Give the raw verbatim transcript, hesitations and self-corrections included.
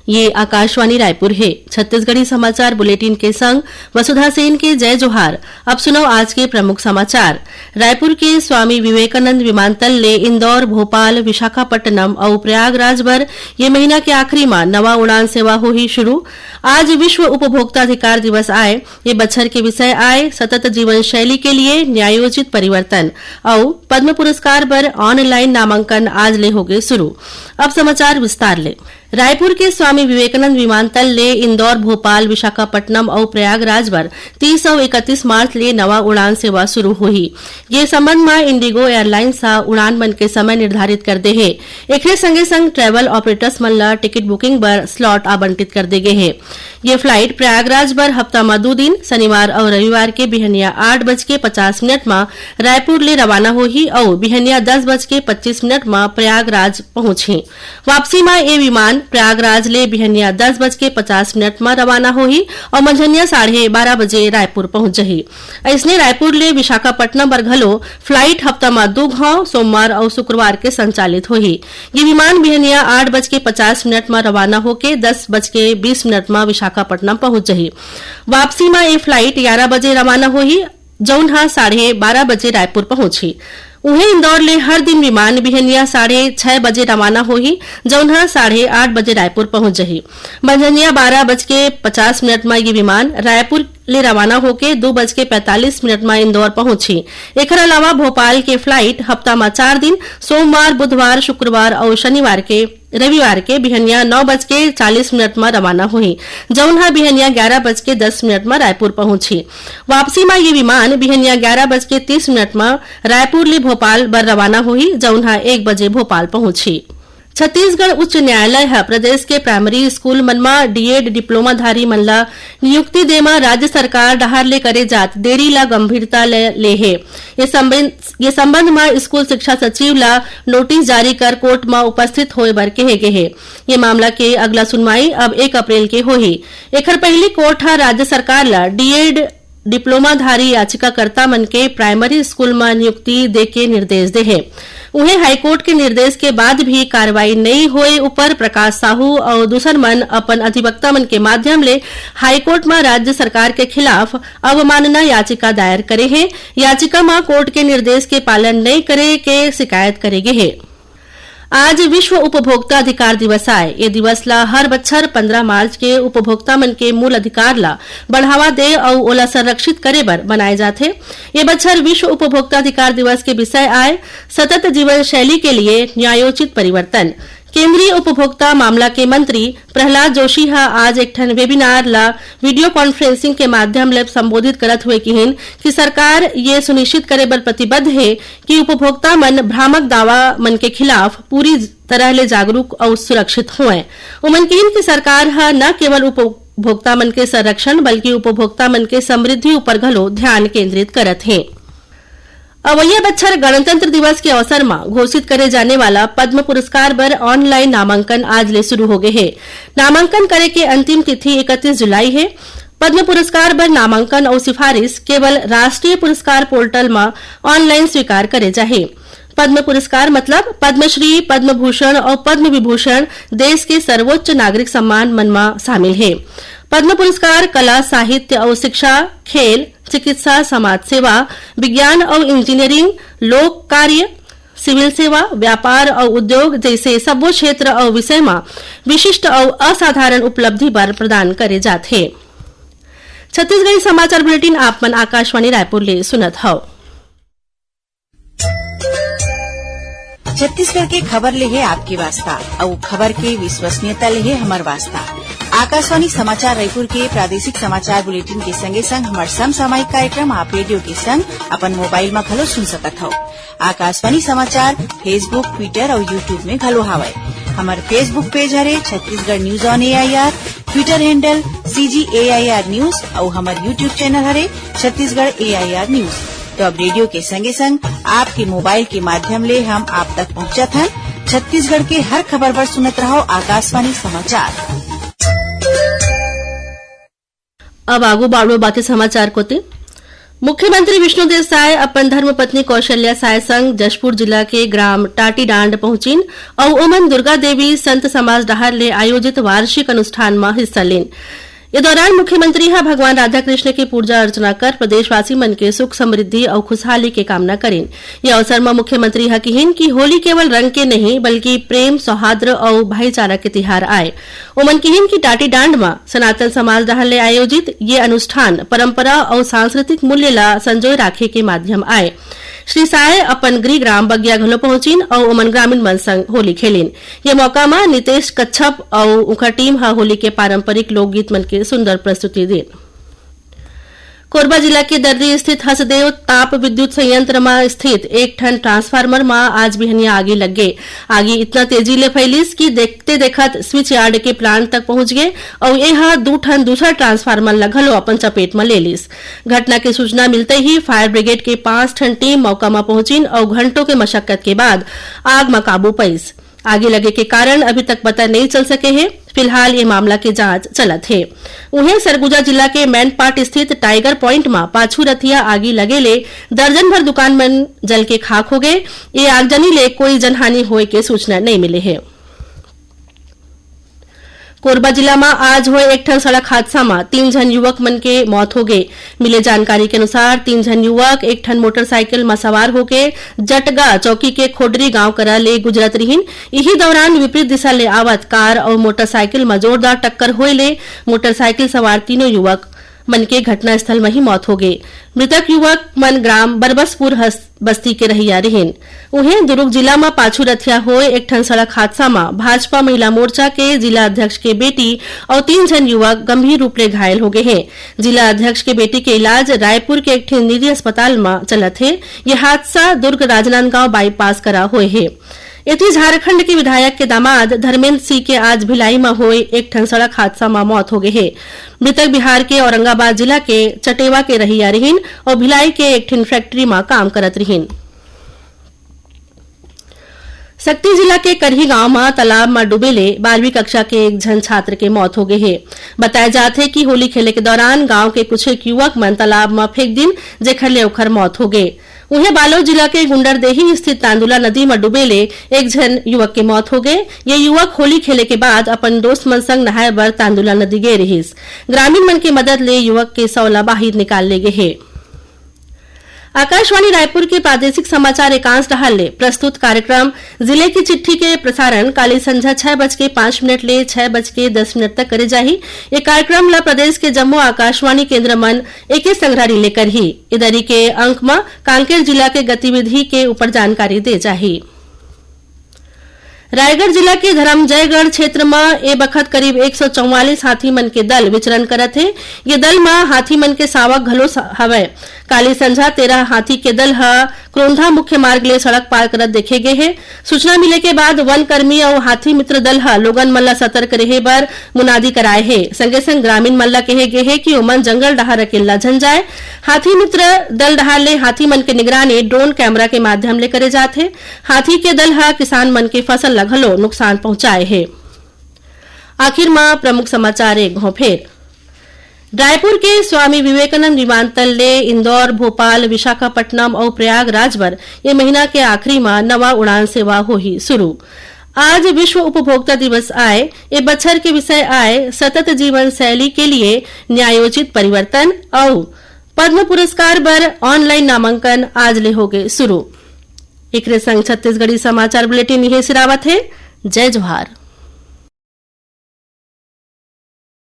ये आकाशवाणी रायपुर हे। छत्तीसगढ़ी समाचार बुलेटिन के संग वसुधा सेन के जय जोहार। अब सुनव आज के प्रमुख समाचार। रायपुर के स्वामी विवेकानंद विमानतल ले इंदौर, भोपाल, विशाखापट्टनम अउ प्रयागराज बर ये महीना के आखिरी म नवा उड़ान सेवा होही शुरू। आज विश्व उपभोक्ता अधिकार दिवस आय। ये बछर के विषय आय सतत जीवन शैली के लिए न्यायोचित परिवर्तन अउ पद्म पुरस्कार बर ऑनलाइन नामांकन आज ले होगे शुरू। अब समाचार विस्तार ले। रायपुर के स्वामी विवेकानंद विमानतल ले इंदौर, भोपाल, विशाखापट्टनम अउ प्रयागराज बर तीस अउ इकतीस मार्च ले नवा उड़ान सेवा शुरू होही। ये संबंध म इंडिगो एयरलाइंस ह उड़ान मन के समय निर्धारित कर दे हे। एखरे संगे संग ट्रैवल ऑपरेटर्स मन ल टिकट बुकिंग बर स्लॉट आवंटित कर दे गे हे। ये फ्लाइट प्रयागराज बर हफ्ता म दू दिन, शनिवार अउ रविवार के बिहनिया आठ बज के पचास मिनट म रायपुर ले रवाना होही अउ बिहनिया दस बज के पच्चीस मिनट म प्रयागराज पहुंचही। वापसी म ये विमान प्रयागराज ले बिहनिया दस बज के पचास मिनट म रवाना होही अउ मंझनिया साढ़े बारह बजे रायपुर पहुंच जही। अइसने रायपुर ले विशाखापट्टनम बर घलो फ्लाइट हफ्ता म दू घांव, सोमवार अउ शुक्रवार के संचालित होही। ये विमान बिहनिया आठ बज के पचास मिनट म रवाना होके दस बज के बीस मिनट म विशाखापट्टनम पहुंच जही। वापसी म ये फ्लाइट ग्यारह बजे रवाना होही, जउन ह साढ़े बारह बजे रायपुर पहुंचही। उहें, इंदौर ले हर दिन विमान बिहनिया साढ़े छह बजे रवाना होही, जउन ह साढ़े आठ बजे रायपुर पहुंच जही। मंझनिया बारह बज के पचास मिनट म ये विमान रायपुर ले रवाना होके दू बज के पैंतालीस मिनट म इंदौर पहुंचही। एखर अलावा भोपाल के फ्लाइट हफ्ता म चार दिन, सोमवार, बुधवार, शुक्रवार अउ शनिवार के, रविवार के बिहनिया नौ बज के चालीस मिनट म रवाना होही, जउन ह बिहनिया ग्यारह बज के दस मिनट म रायपुर पहुंचही। वापसी म ये विमान बिहनिया ग्यारह बज के तीस मिनट म रायपुर ले भोपाल बर रवाना होही, जउन ह एक बजे भोपाल पहुंचही। छत्तीसगढ़ उच्च न्यायालय ह प्रदेश के प्राइमरी स्कूल मन म डीएड डिप्लोमाधारी मन ल नियुक्ति दे म राज्य सरकार डहार ले करे जात देरी ल गंभीरता ले, ले हे। ये संबंध, ये संबंध म स्कूल शिक्षा सचिव ल नोटिस जारी कर कोर्ट म उपस्थित होए बर कहे गे हे। ये मामला के अगला सुनवाई अब एक अप्रैल के होही। एखर पहिली कोर्ट ह राज्य सरकार ल डीएड डिप्लोमाधारी याचिकाकर्ता मन के प्राइमरी स्कूल म नियुक्ति दे के निर्देश दे हे। उहें, हाईकोर्ट के निर्देश के बाद भी कार्रवाई नइ होए ऊपर प्रकाश साहू अउ दूसर मन अपन अधिवक्ता मन के माध्यम ले हाईकोर्ट म राज्य सरकार के खिलाफ अवमानना याचिका दायर करे हे। याचिका म कोर्ट के निर्देश के पालन नइ करे के शिकायत करे गे हे। आज विश्व उपभोक्ता अधिकार दिवस आय। ये दिवस ला हर बछर पंद्रह मार्च के उपभोक्ता मन के मूल अधिकार ला बढ़ावा दे अउ ओला संरक्षित करे बर मनाए जाथे। ये बछर विश्व उपभोक्ता अधिकार दिवस के विषय आय सतत जीवन शैली के लिए न्यायोचित परिवर्तन। केंद्रीय उपभोक्ता मामला के मंत्री प्रहलाद जोशी ह आज एक ठन वेबिनार ला वीडियो कॉन्फ्रेंसिंग के माध्यम ले संबोधित करत हुए किहिन कि सरकार ये सुनिश्चित करे बर प्रतिबद्ध हे कि उपभोक्ता मन भ्रामक दावा मन के खिलाफ पूरी तरह ले जागरूक अउ सुरक्षित होवंय। उमन किहिन कि सरकार ह न केवल उपभोक्ता मन के संरक्षण, बल्कि उपभोक्ता मन के समृद्धि ऊपर घलो ध्यान केंद्रित करत हे। अवइया बछर गणतंत्र दिवस के अवसर म घोषित करे जाने वाला पद्म पुरस्कार बर ऑनलाइन नामांकन आज ले शुरू हो गे हे। नामांकन करे के अंतिम तिथि इकतीस जुलाई हे। पद्म पुरस्कार बर नामांकन अउ सिफारिश केवल राष्ट्रीय पुरस्कार पोर्टल म ऑनलाइन स्वीकार करे जाही। पद्म पुरस्कार मतलब पद्मश्री, पद्म भूषण अउ पद्म विभूषण देश के सर्वोच्च नागरिक सम्मान मन म शामिल हे। पद्म पुरस्कार कला, साहित्य अउ शिक्षा, खेल, चिकित्सा, समाज सेवा, विज्ञान अउ इंजीनियरिंग, लोक कार्य, सिविल सेवा, व्यापार अउ उद्योग जइसे सब्बो क्षेत्र अउ विषय म विशिष्ट अउ असाधारण उपलब्धि बर प्रदान करे जाथे। छत्तीसगढ़ी समाचार बुलेटिन आप मन आकाशवाणी रायपुर ले सुनत हव। छत्तीसगढ़ के खबर ले हे आपके वास्ता, अउ खबर के विश्वसनीयता ले हे हमर वास्ता। आकाशवाणी समाचार रायपुर के प्रादेशिक समाचार बुलेटिन के संगे संग हमर समसामयिक कार्यक्रम आप रेडियो के संग अपन मोबाइल म घलो सुन सकत हव। आकाशवाणी समाचार Facebook, Twitter अउ YouTube में घलो हावय। हमर Facebook पेज हरे Chhattisgarh news on AIR, Twitter handle CG AIR news अउ हमर YouTube चैनल हरे छत्तीसगढ़ एआईआर न्यूज। तो अब रेडियो के संगे संग आपके मोबाइल के माध्यम ले हम आप तक पहुंचत हन। छत्तीसगढ़ के हर खबर बर सुनत रहव आकाशवाणी समाचार। अब आगू बाढ़ो बाते समाचार कोती। मुख्यमंत्री विष्णुदेव साय अपन धर्मपत्नी कौशल्या साय संग जशपुर जिला के ग्राम टाटीडांड पहुंचिन अउ ओमन दुर्गा देवी संत समाज डहार ले आयोजित वार्षिक अनुष्ठान म हिस्सा लीन। ये दौरान मुख्यमंत्री ह भगवान राधा कृष्ण के पूजा अर्चना कर प्रदेशवासी मन के सुख समृद्धि अउ खुशहाली के कामना करिन। ये अवसर म मुख्यमंत्री ह किहिन कि होली केवल रंग के नहीं, बल्कि प्रेम, सौहार्द अउ भाईचारा के तिहार आय। ओमन किहिन कि टाटीडांड म सनातन समाज डहार ले आयोजित ये अनुष्ठान परंपरा अउ सांस्कृतिक मूल्य ला संजोए राखे के माध्यम आय। श्री साय अपन गृह ग्राम बगिया घलो पहुंचिन अउ ओमन ग्रामीण मन संग होली खेलिन। ये मौका म नितेश कच्छप अउ उंखर टीम ह होली के पारंपरिक लोकगीत मन के सुंदर प्रस्तुति दीन। कोरबा जिला के दर्री स्थित हसदेव ताप विद्युत संयंत्र म स्थित एक ठन ट्रांसफार्मर म आज बिहनिया आगी लग गे। आगी इतना तेजी ले फैलिस कि देखते देखत स्विच यार्ड के प्लांट तक पहुंच गे अउ ए ह दू ठन दूसर ट्रांसफार्मर ल घलो अपन चपेट म ले लिस। घटना के सूचना मिलते ही फायर ब्रिगेड के पांच ठन टीम मौका म पहुंचिन अउ घंटों के मशक्कत के बाद आग म काबू पइस। आगी लगे के कारण अभी तक पता नइ चल सके हे। फिलहाल ये मामला के जांच चलत हे। उहें, सरगुजा जिला के मैनपाट स्थित टाइगर पॉइंट म पाछू रथिया आगी लगे ले दर्जन भर दुकान मन जल के खाक हो गए। ये आगजनी ले कोई जनहानि होए के सूचना नइ मिले हे। कोरबा जिला म आज होए एक ठन सड़क हादसा म तीन झन युवक मन के मौत हो गे। मिले जानकारी के अनुसार, तीन झन युवक एक ठन मोटरसाइकिल म सवार होके जटगा चौकी के खोडरी गांव करा ले गुजरत रिहिन। इही दौरान विपरीत दिशा ले आवत कार अउ मोटरसाइकिल म जोरदार टक्कर होए ले मोटरसाइकिल सवार तीनों युवक मन के घटनास्थल म ही मौत हो गे। मृतक युवक मन ग्राम बरबसपुर हस-, बस्ती के रहइया रिहिन। उहें, दुरूग जिला म पाछू रथिया होए एक ठन सड़क हादसा म भाजपा महिला मोर्चा के जिला अध्यक्ष के बेटी अउ तीन झन युवक गंभीर रूप ले घायल हो गे हें। जिला अध्यक्ष के बेटी के इलाज रायपुर के एक ठिन निजी अस्पताल म चलत हे। ये हादसा दुर्ग राजनांदगांव बाईपास करा होए हे। एती झारखंड के विधायक के दामाद धर्मेंद्र सिंह के आज भिलाई म होए एक ठन सड़क हादसा म मौत हो गे हे। मृतक बिहार के औरंगाबाद जिला के चटेवा के रहइया रिहिन अउ भिलाई के एक ठिन फैक्ट्री म काम करत रिहिन। सक्ती जिला के करही गांव म तालाब म डूबे ले बारहवीं कक्षा के एक झन छात्र के मौत हो गे हे। बताया जात हे कि होली खेले के दौरान गांव के कुछ एक युवक मन तालाब म फेंक दिन, जेखर ले ओखर मौत हो गे। उहें, बालोद जिला के गुंडरदेही स्थित तांदुला नदी म डूबे ले एक झन युवक के मौत हो गे। ये युवक होली खेले के बाद अपन दोस्त मन संग नहाए बर तांदुला नदी गे रिहिस। ग्रामीण मन के मदद ले युवक के शव ला बाहिर निकाल ले गे हे। आकाशवाणी रायपुर के प्रादेशिक समाचार एकांश डहार ले प्रस्तुत कार्यक्रम जिले की चिट्ठी के प्रसारण काली संझा छह बज के पाँच मिनट ले छह बज के दस मिनट तक करे जाही। ये कार्यक्रम ला प्रदेश के जम्मो आकाशवाणी केंद्र मन एके संघरारी ले करही। इदरी के अंक म कांकेर जिला के गतिविधि के ऊपर जानकारी दे जाही। रायगढ़ जिला के धरमजयगढ़ क्षेत्र म ए बखत करीब एक सौ चौवालीस हाथी मन के दल विचरण करत हे। ये दल म हाथी मन के सावक घलो स-, हवय। काली संझा तेरह हाथी के दल ह क्रोंधा मुख्य मार्ग ले सड़क पार करत देखे गे हे। सूचना मिले के बाद वन कर्मी अउ हाथी मित्र दल ह लोगन मन ल सतर्क रेहे बर मुनादी कराए हे। संगे संग ग्रामीण मन ल कहे गे हे कि ओमन जंगल डहार अकेल्ला झन जाए। हाथी मित्र दल डहार ले हाथी मन के निगरानी ड्रोन कैमरा के माध्यम ले करे जात हे। हाथी के दल ह किसान मन के फसल ल घलो नुकसान पहुंचाए हे। आखिर म प्रमुख समाचार एक घौं फेर। रायपुर के स्वामी विवेकानंद विमानतल ले इंदौर, भोपाल, विशाखापट्टनम अउ प्रयागराज बर ये महीना के आखिरी म नवा उड़ान सेवा होही शुरू। आज विश्व उपभोक्ता दिवस आय, ए बछर के विषय आय सतत जीवन शैली के लिए न्यायोचित परिवर्तन अउ पद्म पुरस्कार बर ऑनलाइन नामांकन आज ले होगे शुरू। एकरे संग छत्तीसगढ़ी समाचार बुलेटिन इहे सिरावत हे। जय जोहार।